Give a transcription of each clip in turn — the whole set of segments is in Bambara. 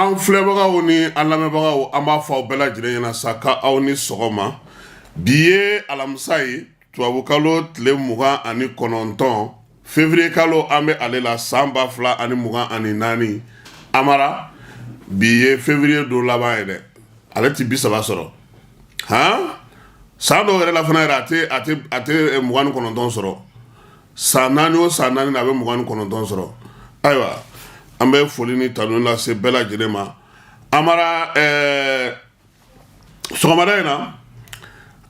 An filɛbagaw ni an lamɛnbagaw, an b'a fɔ aw bɛɛ lajɛlen ɲɛna sa ka aw ni sɔgɔma. Bi ye alamisa ye, tubabukalo tile 29, février kalo an bɛ ale la, san 2024. Amara, bi ye février don laban ye dɛ, ale tɛ 30 sɔrɔ. Han, san dɔw yɛrɛ la fana yɛrɛ, a tɛ 29 sɔrɔ. San 4 o san 4 na, a bɛ 29 sɔrɔ. Ayiwa, an bɛ foli ni tanu lase bɛɛ lajɛlen ma. Amara, sɔgɔmada in na,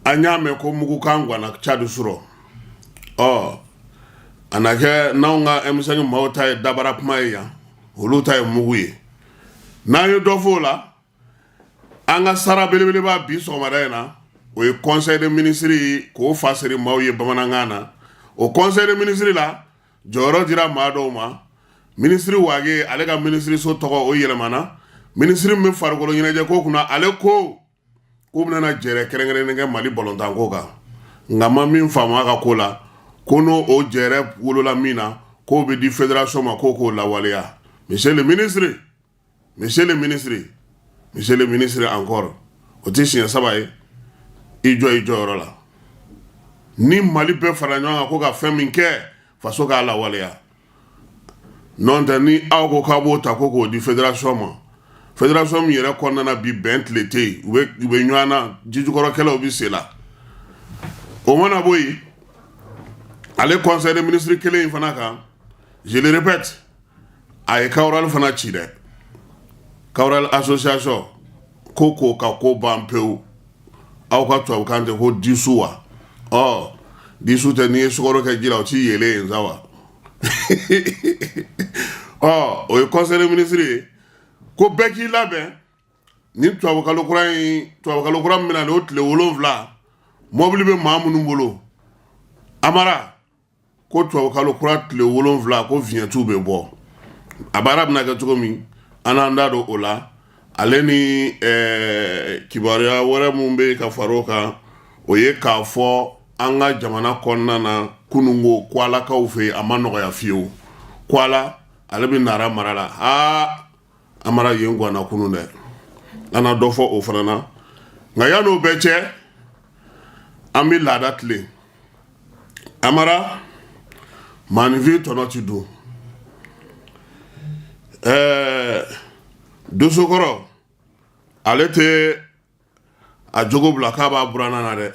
an y'a mɛn ko mugukan ganna Tchad surɔ. Ɔ, a na kɛ n'anw ka M5 maaw ta ye dabara kuma ye yan, olu ta ye mugu ye. N'an ye dɔ fɔ o la, an ka sara belebeleba bi sɔgɔmada in na, o ye conseil de ministre k'o fasiri maaw ye bamanankan na. O conseil de ministre la, jɔyɔrɔ dira maa dɔw ma. Minisiri Wage, ale ka minisiriso tɔgɔ, o yɛlɛmana. Minisiri min bɛ farikolo ɲɛnajɛ ko kunna, ale ko k'u bɛna jɛrɛ kɛrɛnkɛrɛnnen kɛ Mali balontanko kan. Nka ma min faamu a ka ko la, ko n'o o jɛrɛ wolola min na, k'o bɛ di fédération ma, k'o k'o lawaleya. Monsieur le ministre, monsieur le ministre, monsieur le ministre encore, o tɛ siɲɛ saba ye. I jɔ i jɔyɔrɔ la. Ni Mali bɛɛ fara ɲɔgɔn kan ko ka fɛn min kɛ, faso k'a lawaleya. N'o tɛ, ni aw ko k'a b'o ta ko k'o di fédération ma, fédération min yɛrɛ kɔnɔna na bi, bɛn tile tɛ yen, u bɛ ɲɔgɔn na, jijukɔrɔkɛlaw bɛ sen la. O mana bɔ yen, ale conseil des ministres kelen in fana kan, je le répète, a ye Kawral fana ci dɛ. Kawral association ko k'o ka ko ban pewu. Aw ka tubabukan tɛ ko dissous wa? Ɔ, dissous tɛ, n'i ye sukaro kɛ ji la, o t'i yelen yen sa wa? Ɔ, o ye conseil des ministres ye ko bɛɛ k'i labɛn ni tubabukalo kura in, tubabukalo kura min bɛna, o tile 7. Mɔbili bɛ maa minnu bolo, Amara, ko tubabukalo kura tile 7, ko vignette bɛ bɔ. A baara bɛna kɛ cogo min, an n'an da don o la, ale ni kibaruya wɛrɛ mun bɛ ka fara o kan. O ye k'a fɔ an ka jamana kɔnɔna na, kununko Kwalakaw fɛ yen, a ma nɔgɔya fiyewu. Kwala, ale bɛ Nara mara la. Aa, Amara, yen ganna kunun dɛ. An na dɔ fɔ o fana na. Nka yan'o bɛɛ cɛ, an bɛ laada tilen. Amara, maaninfin tɔnɔ ti dun. Dosokɔrɔ, ale tɛ a jogo bila k'a b'a buranna na dɛ.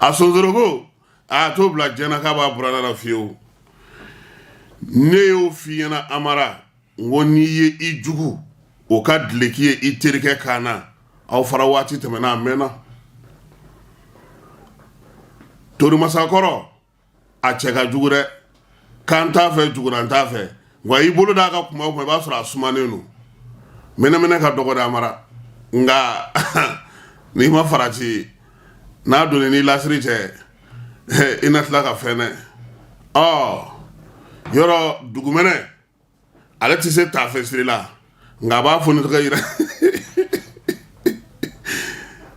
A sonsoroko, a t'o bila diɲɛ k'a b'a buranna na fiyewu. Ne y'o f'i ɲɛna, Amara, n ko n'i ye i jugu o ka dileki ye i terikɛ kan na, aw fara waati tɛmɛna, a mɛnna. Torimasakɔrɔ, a cɛ ka jugu dɛ, kan t'a fɛ, juguran t'a fɛ. Nka i bolo d'a ka kuma o kuma, i b'a sɔrɔ a sumanen don. Mɛnɛmɛnɛ ka dɔgɔ dɛ, Amara. Nka n'i ma farati, n'a donna n'i lasiri cɛ, i na tila ka fɛn dɛ. Ɔ, yɔrɔ dugumɛnɛ, ale tɛ se taafe siri la, nka a b'a fɔ ni tɔgɔ yira.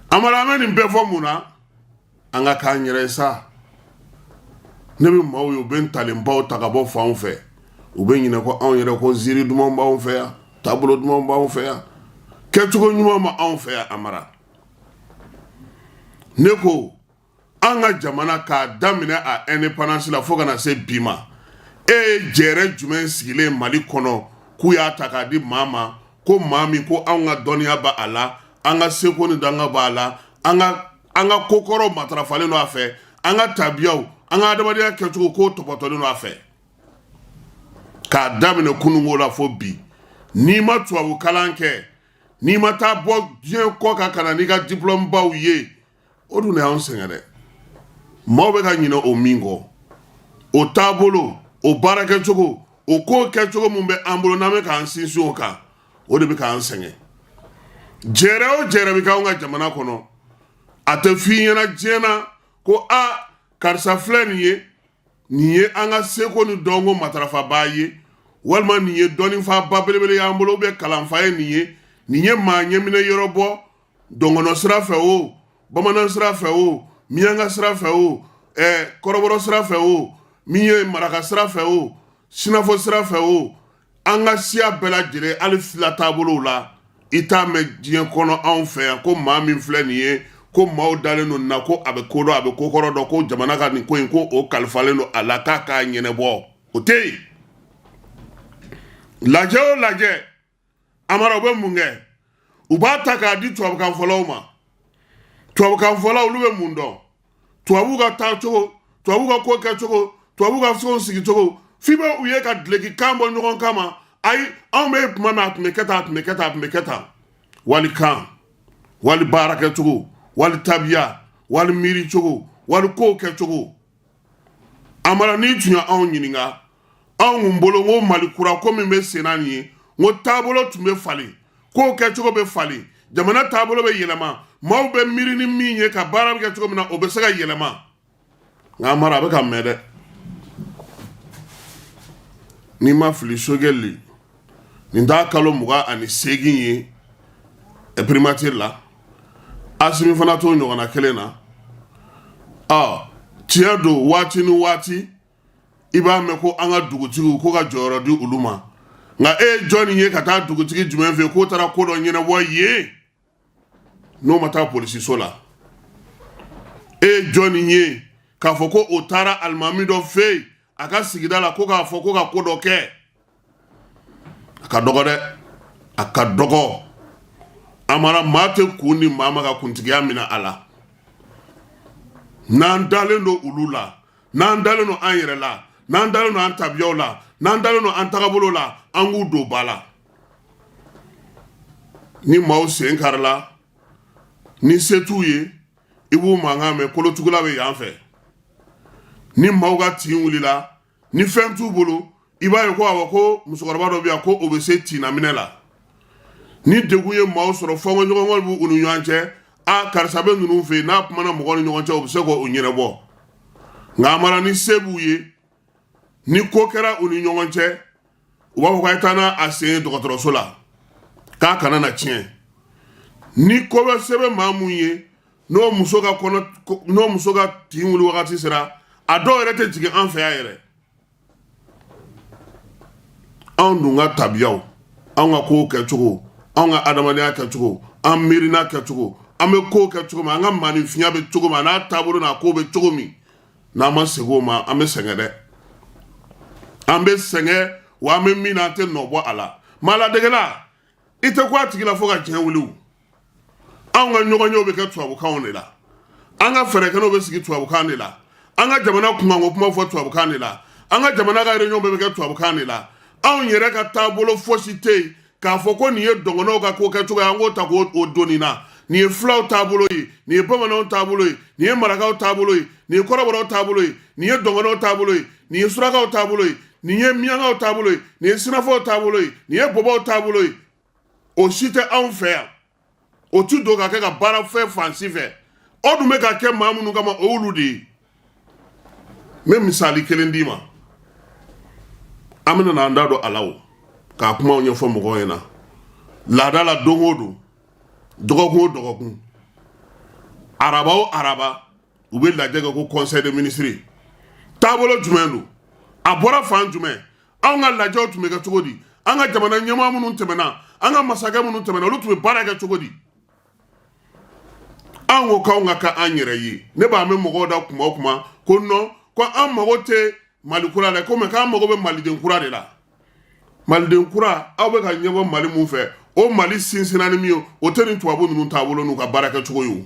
Amara, an bɛ nin bɛɛ fɔ mun na? An ka k'an yɛrɛ ye sa. Ne bɛ maaw ye, u bɛ ntalenbaw ta ka bɔ fanw fɛ, u bɛ ɲinɛ ko anw yɛrɛ, ko ziiri dumanw b'anw fɛ yan, taabolo dumanw b'anw fɛ yan, kɛcogo ɲuman ma anw fɛ yan. Amara, ne ko an ka jamana, k'a daminɛ a indépendance la fo ka na se bi ma, e ye jɛrɛ jumɛn sigilen Mali kɔnɔ k'u y'a ta k'a di maa ma, ko maa min ko anw ka dɔnniya b'a a la, an ka seko ni danga b'a la, an ka kokɔrɔw matarafalen don a fɛ, an ka tabiyaw, an ka adamadenya kɛcogo, k'o tɔpɔtɔlen don a fɛ? K'a daminɛ kununko la fo bi, n'i ma tubabu kalan kɛ, n'i ma taa bɔ diɲɛ kɔ kan ka na n'i ka diplôme baw ye, o dun de y'anw sɛgɛn dɛ. Maaw bɛ ka ɲinɛ o min kɔ, o taabolo, o baarakɛcogo, o ko kɛcogo mun bɛ an bolo, n'an bɛ k'an sinsin o kan, o de bɛ k'an sɛgɛn. Jɛrɛ o jɛrɛ bɛ k'anw ka jamana kɔnɔ, a tɛ f'i ɲɛna diɲɛ na ko a karisa filɛ nin ye, nin ye an ka seko ni dɔnko matarafabaa ye, walima nin ye dɔnnifaba belebele y'an bolo, ou bien kalanfa ye nin ye, nin ye maa ɲɛminɛ yɔrɔ bɔ dɔnkɔnɔ sira fɛ o, bamanan sira fɛ o, miyanka sira fɛ o, kɔrɔbɔrɔ sira fɛ o, min ye maraka sira fɛ o. sinafɔ sira fɛ o, an ka siya bɛɛ lajɛlen, hali fila taabolow la, i t'a mɛn diɲɛ kɔnɔ anw fɛ yan ko maa min filɛ nin ye, ko maaw dalen don nin na, ko a bɛ ko dɔn, a bɛ ko kɔrɔ dɔn, ko jamana ka nin ko in, ko o kalifalen don a la k'a k'a ɲɛnabɔ. O tɛ yen. Lajɛ o lajɛ, Amara, u bɛ mun kɛ? U b'a ta k'a di tubabukan fɔlaw ma. Tubabukan fɔlaw, olu bɛ mun dɔn? Tubabu ka taa cogo, tubabu ka ko kɛcogo, tubabu ka fɛnw sigi cogo, f'i bɛ u ye ka duloki kan bɔ ɲɔgɔn kama. Ayi, anw bɛ tuma min, a tun bɛ kɛ tan, a tun bɛ kɛ tan, a tun bɛ kɛ tan. Wali kan, wali baara kɛcogo, wali tabiya, wali miiri cogo, wali kow kɛcogo. Amara, n'i tun ye anw ɲininka, anw kun bolo ko Mali kura ko min bɛ senna nin ye, n ko taabolo tun bɛ falen, kow kɛcogo bɛ falen, jamana taabolo bɛ yɛlɛma, maaw bɛ miiri ni min ye ka baara bɛ kɛ cogo min na, o bɛ se ka yɛlɛma. Nka Amara, a bɛ ka mɛn dɛ. N'i ma fili, Sogɛli, nin t'a kalo 28 ye primature la. Asimi fana t'o ɲɔgɔnna kelen na. Ɔ, tiɲɛ don, waati ni waati i b'a mɛn ko an ka dugutigiw ko ka jɔyɔrɔ di olu ma. Nka e ye jɔnni ye ka taa dugutigi jumɛn fɛ k'o taara ko dɔ ɲɛnabɔ yen n'o ma taa polisiso la? E ye jɔnni ye k'a fɔ ko o taara alimami dɔ fɛ yen a ka sigida la ko k'a fɔ ko ka ko dɔ kɛ? A ka dɔgɔ dɛ, a ka dɔgɔ. Amara, maa tɛ kun ni maa ma ka kuntigiya minɛ a la. N'an dalen don olu la, n'an dalen don an yɛrɛ la, n'an dalen don an tabiyaw la, n'an dalen don an tagabolo la, an k'u don ba la. Ni maaw sen karila, ni se t'u ye, i b'u mankan mɛn, kolotugula bɛ yan fɛ. Ni maaw ka tin wulila, ni fɛn t'u bolo, i b'a ye ko awɔ, ko musokɔrɔba dɔ bɛ yan ko o bɛ se tin na minɛ la. Ni degun ye maaw sɔrɔ, fɔnkɔɲɔgɔnkɔ b'u ni ɲɔgɔn cɛ, a karisa bɛ ninnu fɛ yen, n'a kumana mɔgɔw ni ɲɔgɔn cɛ, u bɛ se k'o ɲɛnabɔ. Nka Amara, ni se b'u ye, ni ko kɛra u ni ɲɔgɔn cɛ, u b'a fɔ k'a ye taa n'a sen ye dɔgɔtɔrɔso la k'a kana na tiɲɛ. Ni ko bɛ se bɛ maa mun ye, n'o muso ka kɔnɔ, n'o muso ka tin wuli wagati sera, a dɔw yɛrɛ tɛ jigin an fɛ yan yɛrɛ. Anw dun ka tabiyaw, anw ka kow kɛcogo, anw ka adamadenya kɛcogo, an miirina kɛcogo, an bɛ kow kɛ cogo min, an ka maaninfinya bɛ cogo min, a n'a taabolo n'a ko bɛ cogo min, n'an ma segin o ma, an bɛ sɛgɛn dɛ, an bɛ sɛgɛn wa. An bɛ min na, an tɛ nɔ bɔ a la. Maa ladegela, i tɛ ko a tigi la fo ka diɲɛ wuli. Anw ka ɲɔgɔnyew bɛ kɛ tubabukanw de la, an ka fɛɛrɛkɛnɛw bɛ sigi tubabukan de la, an ka jamana kunkanko kuma fɔ tubabukan de la, an ka jamana ka réunion bɛɛ bɛ kɛ tubabukan de la. Anw yɛrɛ ka taabolo fosi tɛ yen k'a fɔ ko nin ye dɔgɔnɔw ka ko kɛcogo ye, an k'o ta k'o don nin na. Nin ye fulaw taabolo ye, nin ye bamananw taabolo ye, nin ye marakaw taabolo ye, nin ye kɔrɔbɔrɔw taabolo ye, nin ye dɔgɔnɔw taabolo ye, nin ye surakaw taabolo ye, nin ye miyankaw taabolo ye, nin ye sinafɔw taabolo ye, nin ye bɔbɔw taabolo ye. O si tɛ anw fɛ yan. O ti don ka kɛ ka baara fɛn fan si fɛ. O dun bɛ ka kɛ maa minnu kama, o y'olu de ye. N bɛ misali kelen d'i ma, an bɛna n'an da don a la o k'a kumaw ɲɛfɔ mɔgɔw ɲɛna. Laada la, don o don, dɔgɔkun o dɔgɔkun, araba o araba, u bɛ lajɛ kɛ ko conseil de ministre. Taabolo jumɛn don? A bɔra fan jumɛn? Anw ka lajɛw tun bɛ kɛ cogo di? An ka jamana ɲɛmaa minnu tɛmɛna, an ka masakɛ minnu tɛmɛna, olu tun bɛ baara kɛ cogo di? An ko k'anw ka kɛ an yɛrɛ ye. Ne b'a mɛn mɔgɔw da kuma o kuma ko non, ko an mago tɛ Mali kura la, ko mais k'an mago bɛ maliden kura de la. Maliden kura, aw bɛ ka ɲɛbɔ Mali mun fɛ, o Mali sinsinna ni min ye, o tɛ nin tubabu ninnu taabolo n'u ka baara kɛcogo ye. O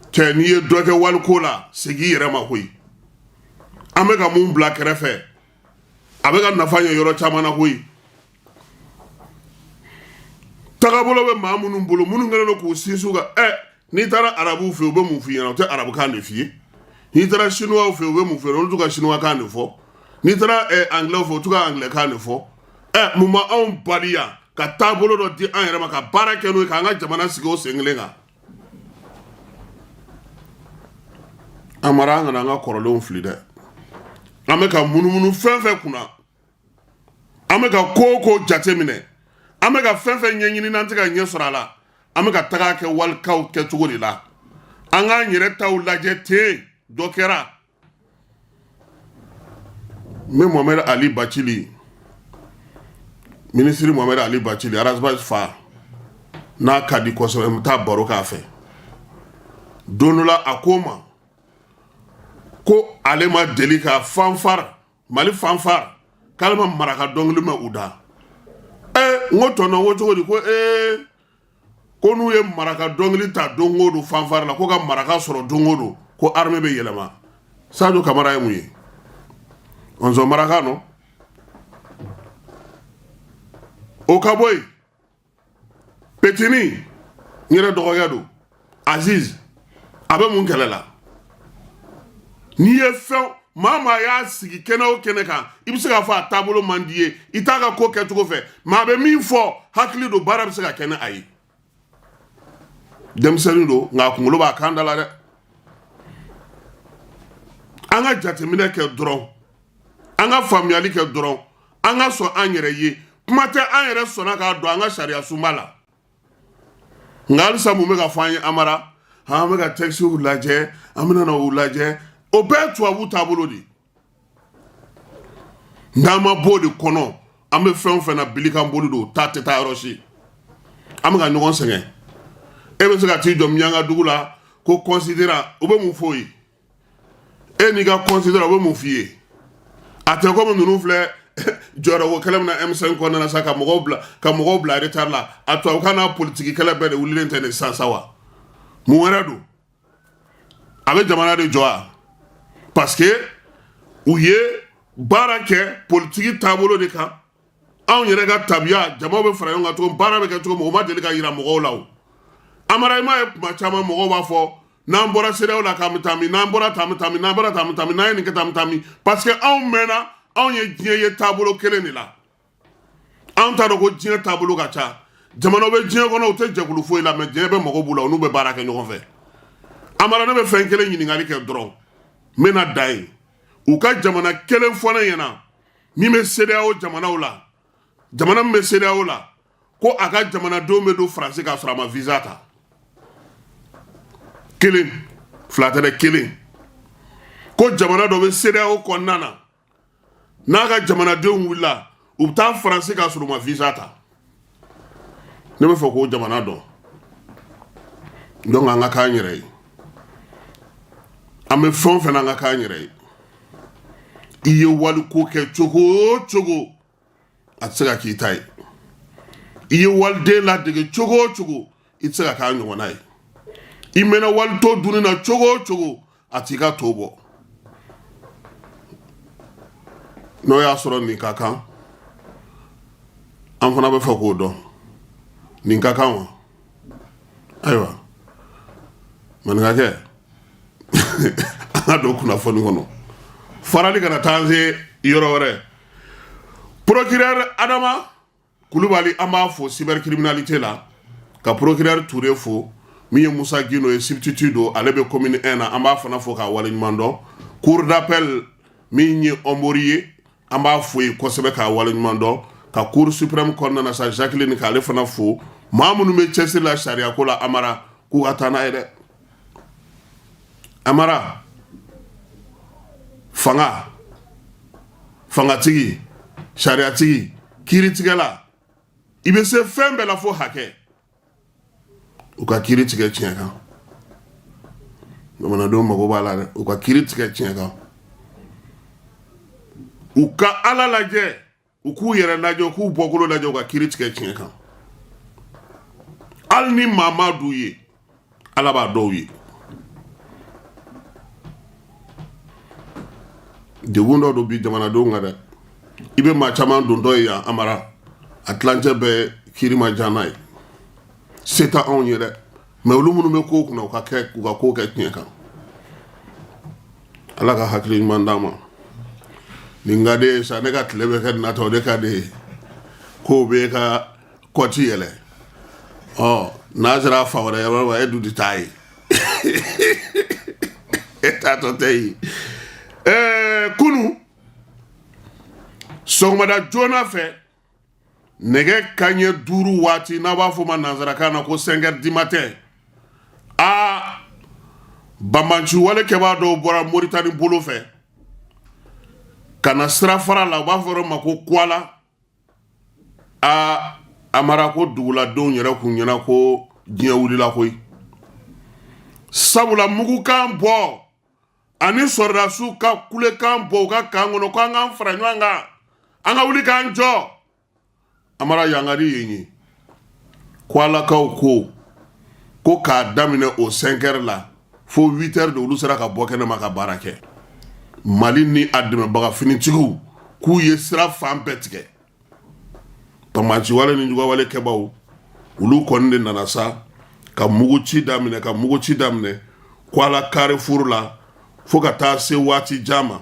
cɛ, n'i ye dɔ kɛ waliko la, segin i yɛrɛ ma koyi. An bɛ ka mun bila kɛrɛfɛ, a bɛ ka nafa ɲɛ yɔrɔ caman na koyi. Tagabolo bɛ maa minnu bolo, minnu kɛlen don k'u sinsin ka n'i taara arabuw fɛ, u bɛ mun f'i ɲɛna? U tɛ arabukan de f'i ye. N'i taara chinois fɛ, u bɛ mun f'i ɲɛna? Olu t'u ka chinois kan de fɔ. N'i taara anglais fɛ, u t'u ka anglais kan de fɔ. Mun ma anw bali yan ka taabolo dɔ di an yɛrɛ ma ka baara kɛ n'o ye, k'an ka jamana sigi o sen kelen kan? Amara, an kana an ka kɔrɔlenw fili dɛ. An bɛ ka munumunu fɛn fɛn kunna, an bɛ ka ko o ko jateminɛ, an bɛ ka fɛn fɛn ɲɛɲini, n'an tɛ ka ɲɛ sɔrɔ a la, an bɛ ka taga kɛ walikaw kɛcogo de la. An k'an yɛrɛ taw lajɛ ten. Dɔ kɛra. N bɛ Mohamed Ali Bacili, minisiri Mohamed Ali Bacili, Ras Bath fa n'a ka di kosɛbɛ, n bɛ taa baro k'a fɛ. Don dɔ la, a ko n ma ko ale ma deli ka fanfare, Mali fanfare, k'ale ma maraka dɔnkili mɛn u da. N ko tɔntɔn, ko cogo di? Ko ee, ko n'u ye maraka dɔnkili ta don o don fanfare la, ko ka maraka sɔrɔ don o don, ko armée bɛ yɛlɛma. Sadio Kamara ye mun ye? Ɔnzɔn maraka nɔ o ka bɔ yen. Petini n yɛrɛ dɔgɔkɛ don, Aziz, a bɛ mun kɛlɛ la? N'i ye fɛn maa maa y'a sigi kɛnɛ o kɛnɛ kan, i bɛ se k'a fɔ a taabolo man di ye, i t'a ka ko kɛcogo fɛ, mais a bɛ min fɔ hakili don, baara bɛ se ka kɛ ni a ye. Denmisɛnnin don, nka a kunkolo b'a kan da la dɛ. An ka jateminɛ kɛ dɔrɔn, an ka faamuyali kɛ dɔrɔn, an ka sɔn an yɛrɛ ye. Kuma tɛ, an yɛrɛ sɔnna k'a don an ka sariya sunba la, nka halisa mun bɛ ka fɔ an ye? Amara, an bɛ ka textew lajɛ, an bɛna na u lajɛ. O bɛɛ ye tubabu taabolo de ye. N'an ma bɔ o de kɔnɔ, an bɛ fɛn o fɛn na, bilikan boli don, ta tɛ taa yɔrɔ si. An bɛ ka ɲɔgɔn sɛgɛn. E bɛ se ka t'i jɔ miyanka dugu la ko considérant, u bɛ mun f'o ye? E n'i ka considérant, u bɛ mun f'i ye? A tɛ komi ninnu filɛ jɔyɔrɔko kɛlɛ min na M5 kɔnɔna na sa, ka mɔgɔw bila retard la. A tubabukan n'a politiki kɛlɛ bɛɛ de wulilen tɛ nin sisan sa wa? Mun wɛrɛ don? A bɛ jamana de jɔ wa? Parce que u ye baara kɛ politiki taabolo de kan. Anw yɛrɛ ka tabiya, jama bɛ fara ɲɔgɔn kan cogo, baara bɛ kɛ cogo min, o ma deli ka yira mɔgɔw la. O Amara, i m'a ye, kuma caman mɔgɔw b'a fɔ n'an bɔra CEDEAO la k'an bɛ taa min, n'an bɔra tan bɛ taa min, n'an bɔra tan bɛ taa min, n'an ye nin kɛ tan bɛ taa min? Parce que anw mɛnna, anw ye diɲɛ ye taabolo kelen de la. Anw t'a dɔn ko diɲɛ taabolo ka ca. Jamana bɛ diɲɛ kɔnɔ, u tɛ jɛkulu foyi la, mais diɲɛ bɛ mago b'u la, u n'u bɛ baara kɛ ɲɔgɔn fɛ. Amara, ne bɛ fɛn kelen ɲininkali kɛ dɔrɔn, n bɛna dan yen. U ka jamana kelen fɔ ne ɲɛna min bɛ CEDEAO jamanaw la, jamana min bɛ CEDEAO la, ko a ka jamanadenw bɛ don Faransi k'a sɔrɔ a ma visa ta. Kelen, fila tɛ dɛ, kelen. Ko jamana dɔ bɛ CEDEAO kɔnɔna na, n'a ka jamanadenw wulila, u bɛ taa Faransi k'a sɔrɔ u ma visa ta. Ne bɛ fɛ k'o jamana dɔn. Donc an ka k'an yɛrɛ ye, an bɛ fɛn o fɛn na, an ka k'an yɛrɛ ye. I ye waliko kɛ cogo o cogo, a tɛ se ka k'i ta ye. I ye waliden ladege cogo o cogo, i tɛ se ka k'a ɲɔgɔnna ye. I mɛnna walito dunni na cogo o cogo, a t'i ka to bɔ. N'o y'a sɔrɔ nin ka kan, an fana bɛ fɛ k'o dɔn. Nin ka kan wa? Ayiwa, maninkakɛ, an ka don kunnafoni kɔnɔ, farali kana taa an se yɔrɔ wɛrɛ. Procureur Adama Kulubali, an b'a fo cybercriminalité la, ka procureur Ture fo. Min ye Musa Gindo ye, substitut don, ale bɛ commune 1 na, an b'a fana fo k'a waleɲuman dɔn. Cour d'appel, min ye Ɔnbori ye, an b'a fo yen kosɛbɛ k'a waleɲuman dɔn. Ka cour suprême kɔnɔna na sa, Jacqueline, k'ale fana fo. Maa minnu bɛ cɛsiri la sariya ko la, Amara, k'u ka taa n'a ye dɛ. Amara, fanga fangatigi, sariyatigi, kiiritigɛla, i bɛ se fɛn bɛɛ la fo hakɛ. U ka kiiri tigɛ tiɲɛ kan, jamanadenw mago b'a la dɛ. U ka kiiri tigɛ tiɲɛ kan, u ka Ala lajɛ, u k'u yɛrɛ lajɛ, u k'u bɔkolo lajɛ, u ka kiiri tigɛ tiɲɛ kan. Hali ni maa ma d'u ye, Ala b'a dɔw ye. Degun dɔ don bi jamanadenw kan dɛ. I bɛ maa caman dontɔ ye yan, Amara, a tilancɛ bɛɛ kiiri ma diya n'a ye. Se tɛ anw ye dɛ, mais olu minnu bɛ kow kunna, u ka ko kɛ tiɲɛ kan. Ala ka hakili ɲuman d'an ma. Nin ka di ye sa, ne ka tile bɛ kɛ nin na tan, o de ka di ye. Kow bɛ ka kɔti yɛlɛ, ɔ n'a sera fa wɛrɛ yɔrɔ ma, e dun tɛ taa ye, e taatɔ tɛ yen. Kunu sɔgɔmada joona fɛ, nɛgɛ kanɲɛ 5 waati, n'a b'a fɔ ma nanzarakan na ko 5 heures du matin, aa, banbanci wale kɛbaa dɔw bɔra Moritani bolo fɛ. ka na sirafara la, u b'a fɔ yɔrɔ ma ko Kwala. Aa Amara, ko duguladenw yɛrɛ kun ɲɛna ko diɲɛ wulila koyi, sabula mugukan bɔ ani sɔrɔdasiw ka kulekan bɔ u ka kan kɔnɔ ko an k'an fara ɲɔgɔn kan, an ka wuli k'an jɔ. Amara, yangari yen ye Kwalakaw ko k'a daminɛ o 5 heures la fo 8 heures de, olu sera ka bɔ kɛnɛma ka baara kɛ. Mali ni a dɛmɛbaga finitigiw k'u ye sira fan bɛɛ tigɛ. Banbaanciwale ni juguwale kɛbaw, olu kɔni de nana sa ka mugu ci daminɛ, ka mugu ci daminɛ Kwala carrefour la fo ka taa se waati jan ma.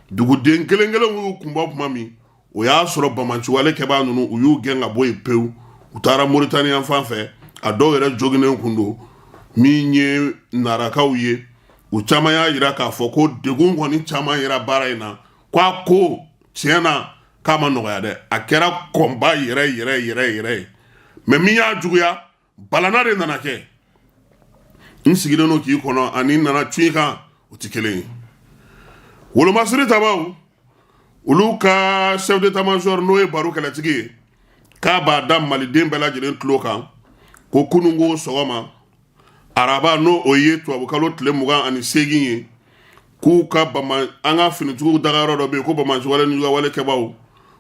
Duguden kelen kelen y'u kun bɔ tuma min, o y'a sɔrɔ banbaanciwale kɛbaa ninnu, u y'u gɛn ka bɔ yen pewu, u taara Moritani yan fan fɛ. A dɔw yɛrɛ joginnen kun don. Min ye Narakaw ye, u caman y'a jira k'a fɔ ko degun kɔni caman yera baara in na, k'a ko tiɲɛ na k'a ma nɔgɔya dɛ, a kɛra combat yɛrɛ yɛrɛ yɛrɛ yɛrɛ ye. Mais min y'a juguya, balana de nana kɛ. N sigilen don k'i kɔnɔ ani nana cun i kan, o tɛ kelen ye. Wolomasiri tabaw, olu ka chef d'état major, n'o ye baro kɛlɛtigi ye, k'a b'a da maliden bɛɛ lajɛlen tulo kan ko kununko sɔgɔma araba, n'o o ye tubabukalo tile 28 ye, k'u ka bama an ka finitigiw dagayɔrɔ dɔ bɛ yen ko banbaanciwale ni wale kɛbaw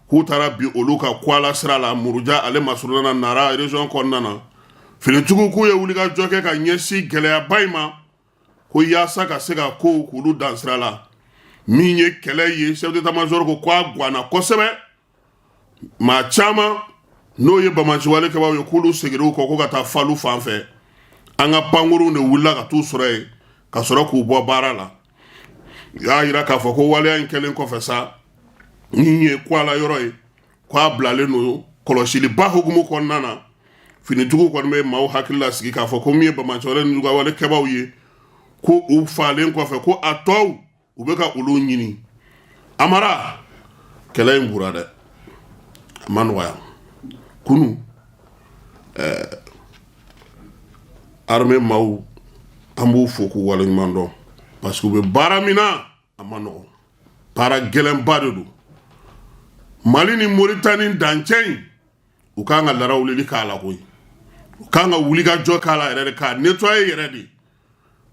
k'u taara bi olu ka Kwala sira la, Muruja ale masurunna na, Nara région kɔnɔna na. Finitigiw k'u ye wulikajɔ kɛ ka ɲɛsin gɛlɛyaba in ma, ko yaasa ka se ka kow k'olu dan sira la. Min ye kɛlɛ ye, chef d'état major ko k'a ganna kosɛbɛ. Maa caman, n'o ye banbaanciwale kɛbaw ye, k'olu seginna u kɔ ko ka taa Falu fan fɛ. An ka pankurunw de wulila ka t'u sɔrɔ yen ka sɔrɔ k'u bɔ baara la. U y'a jira k'a fɔ ko waleya in kɛlen kɔfɛ sa, min ye Kwala yɔrɔ ye, k'a bilalen don kɔlɔsiliba hukumu kɔnɔna na. Finitigiw kɔni bɛ maaw hakili lasigi k'a fɔ ko min ye banbaanciwale ni wale kɛbaw ye, ko u faalen kɔfɛ, ko a tɔw u bɛ ka olu ɲini. Amara, kɛlɛ in bura dɛ, a ma nɔgɔya. Kunu armée maaw, an b'u fo k'u waleɲuman dɔn, parce que u bɛ baara min na, a ma nɔgɔn, baara gɛlɛnba de don. Mali ni Moritani dancɛ in, u kan ka larawulili k'a la koyi, u kan ka wulikajɔ k'a la yɛrɛ de, k'a nettoyer yɛrɛ de,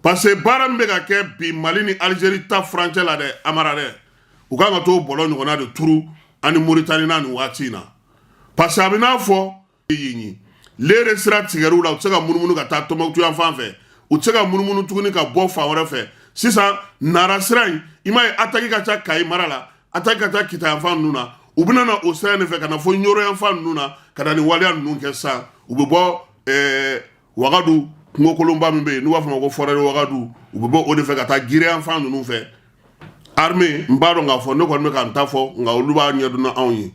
parce que baara min bɛ ka kɛ bi Mali ni Algérie ta furancɛ la dɛ, Amara dɛ, u kan ka t'o bɔlɔ ɲɔgɔnna de turu ani Moritani na nin waati in na, parce que a bɛ n'a fɔ yen lere sira tigɛr'u la, u tɛ se ka munumunu ka taa Tɔnbukutu yan fan fɛ, u tɛ se ka munumunu tuguni ka bɔ fan wɛrɛ fɛ. Sisan Nara sira in, i m'a ye, attaque ka ca Kayi mara la, attaque ka ca Kita yan fan ninnu na, u bɛna na o sira in de fɛ ka na fo Ɲoro yan fan ninnu na ka na nin waleya ninnu kɛ. Sisan u bɛ bɔ Wagadu kungokolonba min bɛ yen n'u b'a fɔ ma ko forêt de Wagadu, u bɛ bɔ o de fɛ ka taa Gire yan fan ninnu fɛ. Armée, n b'a dɔn k'a fɔ ne kɔni bɛ ka n ta fɔ, nka olu b'a ɲɛdɔn ni anw ye.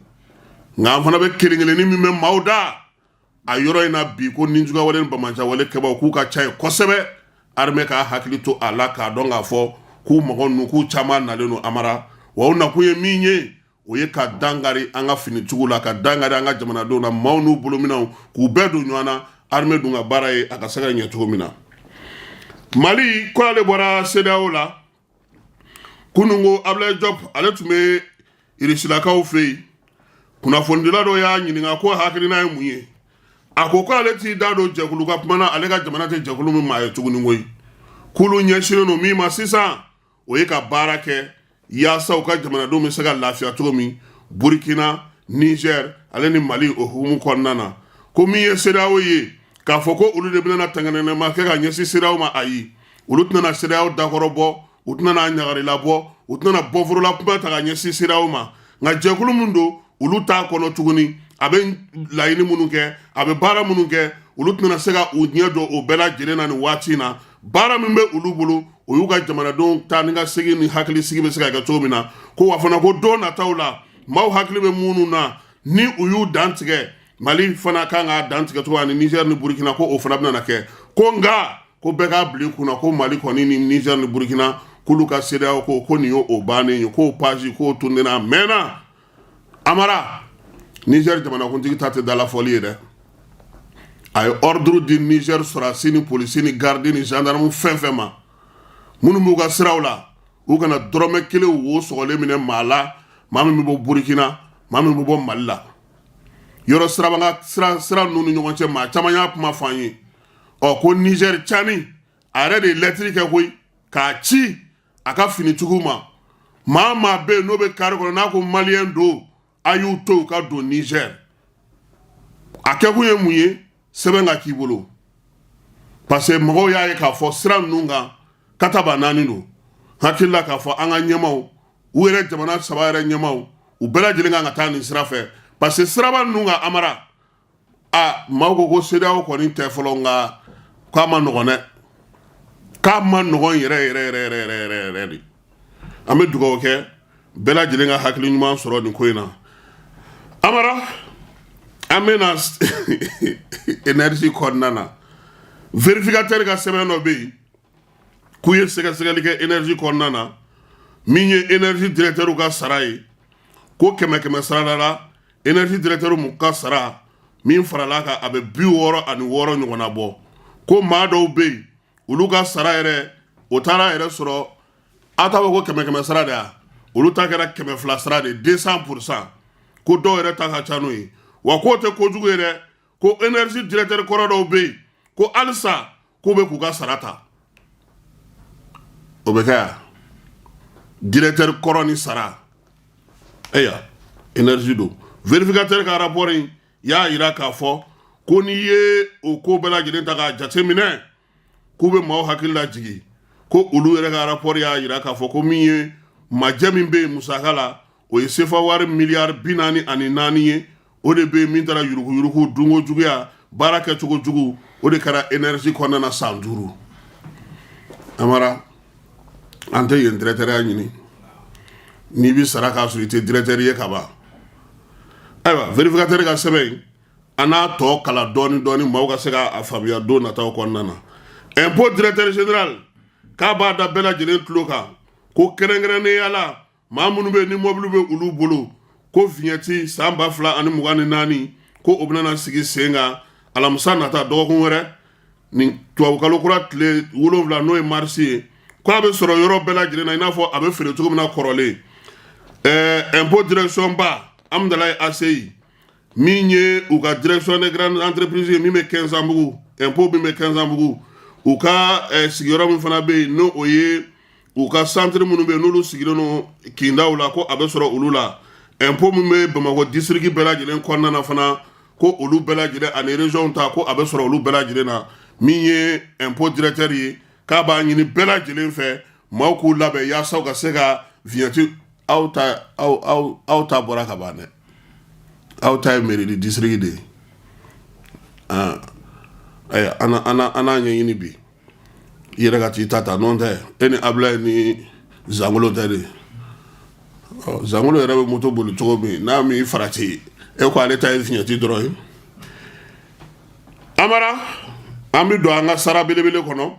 Nka an fana bɛ kelen kelenni min bɛ maaw da a yɔrɔ in na bi, ko ninjuguwale ni banbaanciwale kɛbaw k'u ka ca yen kosɛbɛ. Armée k'a hakili to a la k'a dɔn k'a fɔ k'u mɔgɔ ninnu, k'u caman nalen don Amara, wa u nakun ye min ye, o ye ka dankari an ka finitigiw la, ka dankari an ka jamanadenw na, maaw n'u bolominɛnw, k'u bɛɛ don ɲɔgɔn na. Armée dun ka baara ye a ka se ka ɲɛ cogo min na. Mali ko ale bɔra CEDEAO la. Kunun ko Ablaye Diop, ale tun bɛ Irisilakaw fɛ yen. Kunnafonidila dɔ y'a ɲininka ko hakilina ye mun ye. A ko k'ale t'i da don jɛkulu ka kuma na, ale ka jamana tɛ jɛkulu min maa ye tuguni koyi. K'olu ɲɛsinnen don min ma sisan, o ye ka baara kɛ yaasa u ka jamanadenw bɛ se ka lafiya cogo min, Burkina, Niger ale ni Mali, o hukumu kɔnɔna na. Ko min ye CEDEAO ye, k'a fɔ ko olu de bɛna tɛngɛnɛma kɛ ka ɲɛsin CEDEAO ma, ayi, olu tɛna CEDEAO dakɔrɔ bɔ, u tɛna ɲagarila bɔ, u tɛna bɔforola kuma ta ka ɲɛsin CEDEAO ma. Nka jɛkulu min don, olu t'a kɔnɔ tuguni. A bɛ laɲini minnu kɛ, a bɛ baara minnu kɛ, olu tɛna se ka u ɲɛ don o bɛɛ lajɛlen na nin waati in na. Baara min bɛ olu bolo, o y'u ka jamanadenw taa ni ka segin ni hakilisigi bɛ se ka kɛ cogo min na. Ko wa fana, ko don nataw la, maaw hakili bɛ minnu na ni u y'u dantigɛ, Mali fana kan k'a dantigɛ cogo ani Niger ni Burkina, ko o fana bɛna kɛ. Ko nka ko bɛɛ k'a bila i kunna ko Mali kɔni ni Niger ni Burkina, k'olu ka CEDEAO ko nin y'o bannen ye, k'o page k'o tournera a mɛnna. Amara, Niger jamanakuntigi ta tɛ dalafɔli ye dɛ. A ye ordre di Niger sɔrɔdasi ni polisi ni garde ni gendarme fɛn fɛn ma minnu b'u ka siraw la, u kana dɔrɔmɛ kelen wo sɔgɔlen minɛ maa la. maa min bɛ bɔ Burukina, maa min bɛ bɔ Mali la, yɔrɔ siraba sira ninnu ni ɲɔgɔn cɛ, maa caman y'a kuma fɔ an ye. Ɔ, ko Niger Tiani, a yɛrɛ de ye lɛtiri kɛ koyi k'a ci a ka finitigiw ma: maa maa bɛ yen n'o bɛ kari kɔnɔ, n'a ko maliyɛn don, a y'u to u ka don Niger. A kɛkun ye mun ye? Sɛbɛn ka k'i bolo, parce que mɔgɔw y'a ye k'a fɔ sira ninnu kan, kataba naani don. Hakili la k'a fɔ an ka ɲɛmaw, u yɛrɛ jamana saba yɛrɛ ɲɛmaw, u bɛɛ lajɛlen kan ka taa nin sira fɛ, parce que siraba ninnu kan, Amara, a maaw ko ko CEDEAO kɔni tɛ fɔlɔ, nka k'a ma nɔgɔn dɛ, k'a ma nɔgɔn yɛrɛ yɛrɛ yɛrɛ yɛrɛ yɛrɛ yɛrɛ yɛrɛ de. An bɛ dugawu kɛ bɛɛ lajɛlen ka hakili ɲuman sɔrɔ nin ko in na. Amara, an bɛna énergie kɔnɔna na. Vérificateur ka sɛbɛn dɔ bɛ yen k'u ye sɛgɛsɛgɛli kɛ énergie kɔnɔna na, min ye énergie directeur ka sara ye, ko kɛmɛ kɛmɛ sarada la, énergie directeur mu ka sara min farala kan, a bɛ 66 ɲɔgɔnna bɔ. Ko maa dɔw bɛ yen, olu ka sara yɛrɛ, o taara yɛrɛ sɔrɔ, aw t'a fɔ ko kɛmɛ kɛmɛ sara de ya, olu ta kɛra 200 sara de, 200%. Ko dɔw yɛrɛ ta ka ca n'o ye. Wa k'o tɛ kojugu ye dɛ, ko énergie directeur kɔrɔ dɔw bɛ yen, ko halisa k'u bɛ k'u ka sara ta. O bɛ kɛ yan, directeur kɔrɔ ni sara eya énergie don. Vérificateur ka rapport in y'a yira k'a fɔ ko n'i ye o ko bɛɛ lajɛlen ta k'a jate minɛ, k'u bɛ maaw hakili lajigin ko olu yɛrɛ ka rapport y'a yira k'a fɔ ko min ye majɛ min bɛ yen musaka la, o ye sefa wari miliyari 44 ye. O de bɛ yen min taara yuruguyurugu, dunko juguya, baara kɛcogo jugu, o de kɛra énergie kɔnɔna na san 5. Amara, an tɛ yen directeur ya ɲini, n'i bɛ sara k'a sɔrɔ i tɛ directeur ye ka ban. Ayiwa, vérificateur ka sɛbɛn in, an n'a tɔ kala dɔɔni dɔɔni, maaw ka se k'a faamuya don nataw kɔnɔna na. Impôt directeur général k'a b'a da bɛɛ lajɛlen tulo kan ko kɛrɛnkɛrɛnnenya la, maa minnu bɛ ni mɔbili bɛ olu bolo, ko vignette san 2024, ko o bɛna sigi sen kan alamisa nata, dɔgɔkun wɛrɛ, nin tubabukalo kura tile 7, n'o ye marisi ye, k'a bɛ sɔrɔ yɔrɔ bɛɛ lajɛlen na, i n'a fɔ a bɛ feere cogo min na kɔrɔlen. Impôt direction ba Amudalayi ACI, min ye u ka direction des grandes entreprises ye min bɛ Kɛnzanbugu, impôt min bɛ Kɛnzanbugu, u ka sigiyɔrɔ min fana bɛ yen, n'o o ye u ka centre minnu bɛ yen, n'olu sigilen don kindaw la, ko a bɛ sɔrɔ olu la. Impôt min bɛ Bamakɔ district bɛɛ lajɛlen kɔnɔna na fana, ko olu bɛɛ lajɛlen ani région ta, ko a bɛ sɔrɔ olu bɛɛ lajɛlen na. Min ye impôt directeur ye, k'a b'a ɲini bɛɛ lajɛlen fɛ, maaw k'u labɛn yaasa u ka se ka vignette. Aw ta, aw ta bɔra ka ban dɛ, aw ta ye mairie district de ye. Ayiwa, an n'a ɲɛɲini bi, i yɛrɛ ka t'i ta ta, n'o tɛ e ni Abulayi ni Zangolo tɛ de. Zangolo yɛrɛ bɛ moto boli cogo min n'a m'i farati, e ko ale ta ye vignette dɔrɔn ye. Amara, an bɛ don an ka sara belebele kɔnɔ,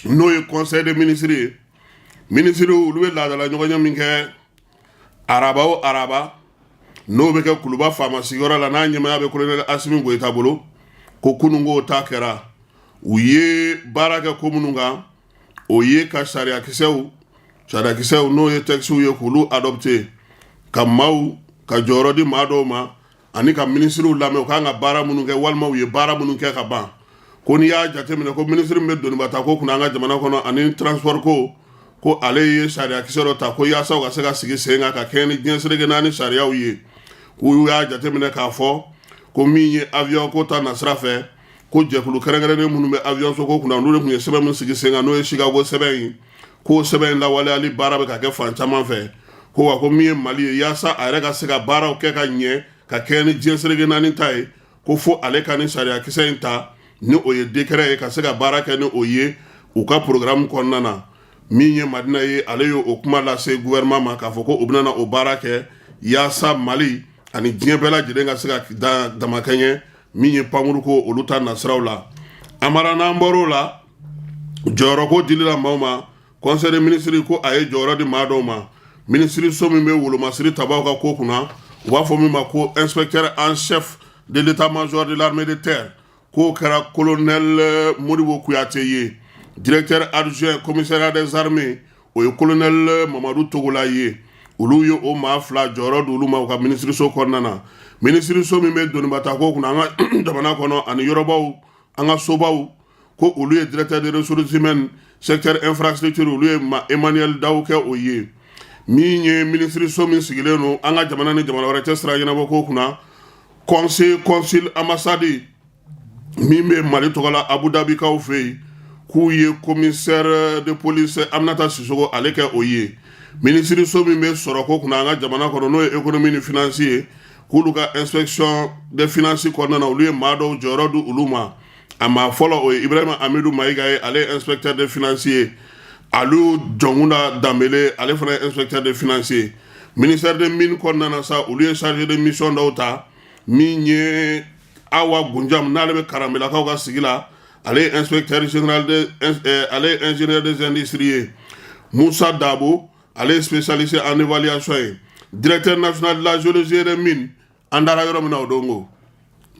n'o ye conseil des ministres ye. Minisiriw, olu bɛ laadala ɲɔgɔnye min kɛ araba o araba, n'o bɛ kɛ Kuluba faama sigiyɔrɔ la, n'a ɲɛmaaya bɛ colonel Asimi Goyita bolo, ko kununko ta kɛra. U ye baara kɛ ko minnu kan, o ye ka sariyakisɛw, n'o ye textes ye, k'olu adopté, ka maaw ka jɔyɔrɔ di maa dɔw ma, ani ka minisiriw lamɛn, u kan ka baara minnu kɛ walima u ye baara minnu kɛ ka ban. Ko n'i y'a jateminɛ, ko minisiri min bɛ donibata ko kunna an ka jamana kɔnɔ ani transport ko, ko ale ye sariyakisɛ dɔ ta ko yaasa u ka se ka sigi sen kan ka kɛɲɛ ni diɲɛ seleke naani sariyaw ye. K'u y'a jateminɛ k'a fɔ ko min ye avion ko ta nasira fɛ, ko jɛkulu kɛrɛnkɛrɛnnen minnu bɛ avion so ko kunna, n'olu de tun ye sɛbɛn min sigi sen kan, n'o ye Chicago sɛbɛn ye, k'o sɛbɛn in lawaleyali baara bɛ ka kɛ fan caman fɛ. Ko wa, ko min ye Mali ye, yaasa a yɛrɛ ka se ka baaraw kɛ ka ɲɛ ka kɛɲɛ ni diɲɛ seleke naani ta ye, ko fo ale ka nin sariyakisɛ in ta, ni o ye décret ye, ka se ka baara kɛ ni o ye u ka programme kɔnɔna na. Min ye Madina ye, ale ye o kuma lase gouvernement ma k'a fɔ ko u bɛna o baara kɛ yaasa Mali ani diɲɛ bɛɛ lajɛlen ka se ka damakɛɲɛ min ye pankuru ko olu ta nasiraw la. Amara, n'an bɔr'o la, jɔyɔrɔ ko dili la maaw ma, conseil des ministres ko a ye jɔyɔrɔ di maa dɔw ma. Minisiri so min bɛ wolomasiri tabaw ka ko kunna, u b'a fɔ min ma ko inspecteur en chef de l'état-major de l'armée de terre, k'o kɛra colonel Modibo Kuyate ye. Directeur adjoint commissariat des armées, o ye colonel Mamadu Togola ye. Olu ye o maa fila jɔyɔrɔ di olu ma u ka minisiriso kɔnɔna na. Minisiriso min bɛ donibatako kunna an ka jamana kɔnɔ ani yɔrɔbaw, an ka sobaw, ko olu ye directeur des ressources humaines, secteur infrastructure, olu ye Emmanuel Daw kɛ o ye. Min ye minisiriso min sigilen don an ka jamana ni jamana wɛrɛ cɛ sira ɲɛnabɔ ko kunna, conseil, consul, ambassade min bɛ Mali tɔgɔ la Abu Dhabikaw fɛ yen, k'u ye commissaire de police Aminata Sisoko ale kɛ o ye. Minisiriso min bɛ sɔrɔko kunna an ka jamana kɔnɔ, n'o ye économie ni finance ye, k'olu ka inspection des finances kɔnɔna na, olu ye maa dɔw jɔyɔrɔ di olu ma. A maa fɔlɔ, o ye Ibrahima Amidu Mayiga ye, ale ye inspecteur des finances ye. Aliou Jɔnkunda Danbele, ale fana ye inspecteur des finances ye. Ministère des mines kɔnɔna na sa, olu ye chargé de mission dɔw ta. Min ye Awa Gunjam, n'ale bɛ Karanbelakaw ka sigi la, ale ye inspecteur général de ale ye ingénieur des industries ye. Musa Dabo, ale ye spécialiste en évaluation ye. Directeur national de la géologie et des mines, an dara yɔrɔ min na o don ko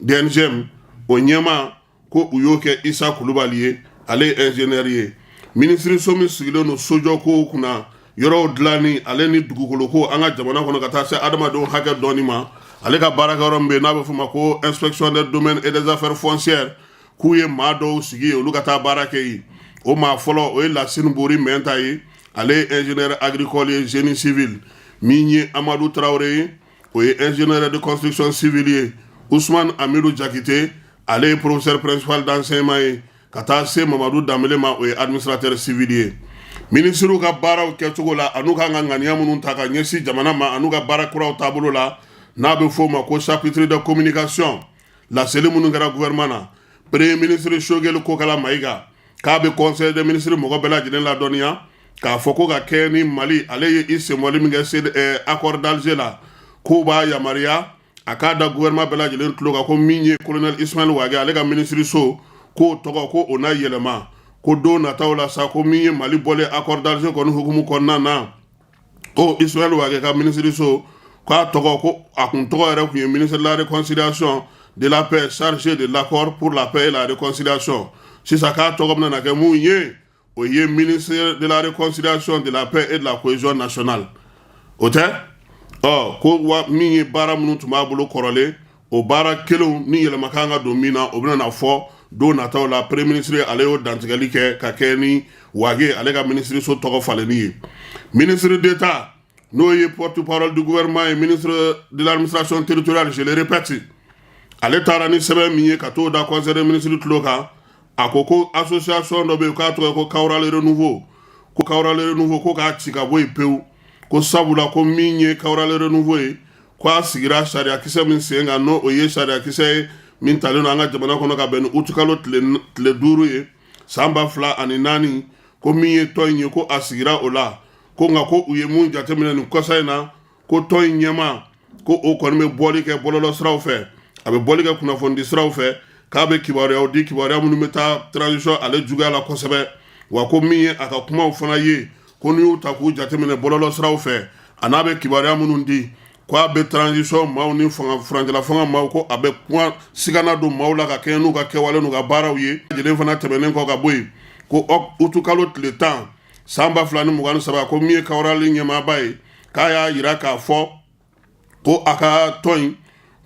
DNGM, o ɲɛmaa, ko u y'o kɛ Isa Kulubali ye, ale ye ingénieur ye. Minisiriso min sigilen don sojɔkow kunna, yɔrɔw dilanni ale ni dugukolo ko an ka jamana kɔnɔ, ka taa se adamadenw hakɛ dɔɔni ma, ale ka baarakɛyɔrɔ min bɛ yen n'a bɛ f'o ma ko inspection des domaines et des affaires foncières, k'u ye maa dɔw sigi yen, olu ka taa baara kɛ yen. O maa fɔlɔ, o ye Lasine Bori Mɛnta ye, ale ye ingénieur agricole ye, génie civil. Min ye Amadu Tarawele ye, o ye ingénieur de construction civile ye. Usman Amidu Jakite, ale ye professeur principal d'enseignement ye. Ka taa se Mamadu Danbele ma, o ye administrateur civil ye. Minisiriw ka baaraw kɛcogo la an'u kan ka ŋaniya minnu ta ka ɲɛsin jamana ma an'u ka baara kuraw taabolo la, n'a bɛ f'o ma ko chapitre de communication, laseli minnu kɛra gouvernement na, premier ministre Choguel Kokala Mayiga k'a bɛ conseil des ministres mɔgɔ bɛɛ lajɛlen ladɔnniya k'a fɔ ko ka kɛɲɛ ni Mali ale ye i senbɔli min kɛ accord d'Alger la, k'o b'a yamaruya a k'a da gouvernement bɛɛ lajɛlen tulo kan ko min ye colonel Ismaël Wagué, ale ka minisiriso, k'o tɔgɔ ko o na yɛlɛma. Ko don nataw la sa, ko min ye Mali bɔlen accord d'Alger kɔni hukumu kɔnɔna na, ko Ismaël Wagué ka minisiriso, k'a tɔgɔ, ko a kun tɔgɔ yɛrɛ tun ye ministre de la réconciliation, de la paix, chargé de l'accord pour la paix et la réconciliation. Sisan k'a tɔgɔ bɛna na kɛ mun ye? O ye ministre de la réconciliation, de la paix et de la cohésion nationale. O tɛ ɔ ko wa min ye baara minnu tun b'a bolo kɔrɔlen, o baara kelenw ni yɛlɛma kan ka don min na, o bɛna na fɔ don nataw la. Premier ministre ale y'o dantigɛli kɛ ka kɛ ni Wagué ale ka minisiriso tɔgɔ falenni ye. Ministre d'État, n'o ye porte-parole du gouvernement ye, ministre de l'administration territoriale, je le répète, ale taara ni sɛbɛn min ye ka t'o da conseil des ministres tulo kan, a ko ko association dɔ bɛ yen k'a tɔgɔ ye ko Kawral Renouveau, ko Kawral Renouveau, ko k'a ci ka bɔ yen pewu. Ko sabula ko min ye Kawral Renouveau ye, ko a sigira sariyakisɛ min sen kan, n'o o ye sariyakisɛ ye min talen don an ka jamana kɔnɔ ka bɛn ni utikalo tile 5 ye san 2004, ko min ye tɔn in ye, ko a sigira o la. Ko nka ko u ye mun jateminɛ nin kɔsa in na, ko tɔn in ɲɛmaa, ko o kɔni bɛ bɔli kɛ bɔlɔlɔ siraw fɛ, a bɛ bɔli kɛ kunnafonidi siraw fɛ, k'a bɛ kibaruyaw di, kibaruya minnu bɛ taa transition ale juguya la kosɛbɛ. Wa ko min ye a ka kumaw fana ye, ko n'i y'u ta k'u jateminɛ bɔlɔlɔ siraw fɛ, a n'a bɛ kibaruya minnu di, ko a bɛ transition maaw ni fanga furancɛla fanga maaw, ko a bɛ kuma sigana don maaw la ka kɛɲɛ n'u ka kɛwale n'u ka baaraw ye. Lajɛlen fana tɛmɛnen kɔ ka bɔ yen, ko utukalo tile 10 san 2023, ko min ye Kawurali ɲɛmaaba ye, k'a y'a yira k'a fɔ ko a ka tɔn in,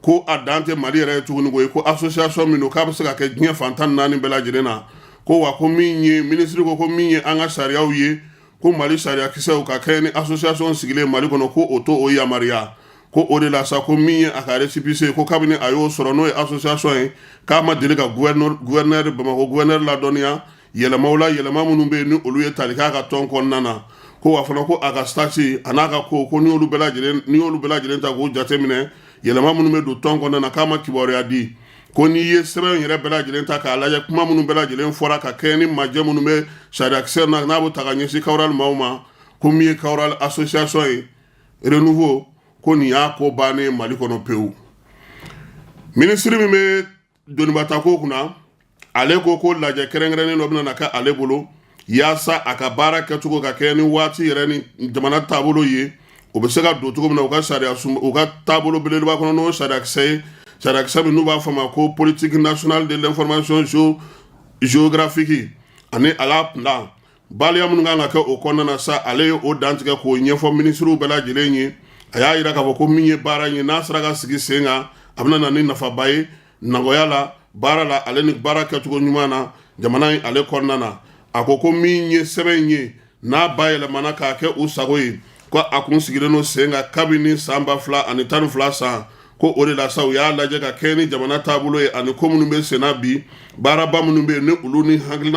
ko a dan tɛ Mali yɛrɛ ye tuguni, ko ye ko association min don, k'a bɛ se ka kɛ diɲɛ fan 14 bɛɛ lajɛlen na. Ko wa ko min ye minisiri ko min ye an ka sariyaw ye, ko Mali sariyakisɛw ka kɛɲɛ ni association sigilen Mali kɔnɔ, ko o to o yamaruya. Ko o de la sa, ko min ye a ka récépissé, ko kabini a y'o sɔrɔ, n'o ye association ye, k'a ma deli ka gouverneur, Bamakɔ gouverneur ladɔnniya yɛlɛmaw la, yɛlɛma minnu bɛ yen ni olu ye tali k'a ka tɔn kɔnɔna na. Ko wa fana ko a ka statut a n'a ka ko n'i y'olu bɛɛ lajɛlen ta k'u jateminɛ, yɛlɛma minnu bɛ don tɔn kɔnɔna na, k'a ma kibaruya di. Ko n'i ye sɛbɛn yɛrɛ bɛɛ lajɛlen ta k'a lajɛ, kuma minnu bɛɛ lajɛlen fɔra ka kɛɲɛ ni majɛ minnu bɛ sariyakisɛ na, n'a bɛ ta ka ɲɛsin Kawural maaw ma, ko min ye Kawural association ye renouveau, ko nin y'a ko bannen Mali kɔnɔ pewu. Minisiri min bɛ donibatako kunna, ale ko ko lajɛ kɛrɛnkɛrɛnnen dɔ bɛna kɛ ale bolo yaasa a ka baara kɛcogo ka kɛ ni waati yɛrɛ ni jamana taabolo ye, o bɛ se ka don cogo min na u ka sariya, u ka taabolo belebeleba kɔnɔ, n'o sariyakisɛ ye, sariyakisɛ min n'u b'a fɔ a ma ko politique nationale de l'information géographique ani a la plan. Baliya minnu kan ka kɛ o kɔnɔna na sa, ale ye o dantigɛ k'o ɲɛfɔ minisiriw bɛɛ lajɛlen ye. A y'a jira k'a fɔ ko min ye baara ye, n'a sera ka sigi sen kan, a bɛna na ni nafaba ye nɔgɔya la baara la, ale ni baara kɛcogo ɲuman na jamana in ale kɔnɔna na. A ko ko min ye sɛbɛn in ye, n'a bayɛlɛmana k'a kɛ u sago ye, ko a kun sigilen don sen kan kabini san 2012 san. Ko o de la sa, u y'a lajɛ ka kɛ ni jamana taabolo ye ani ko minnu bɛ senna bi, baaraba minnu bɛ yen ni olu ni hakilina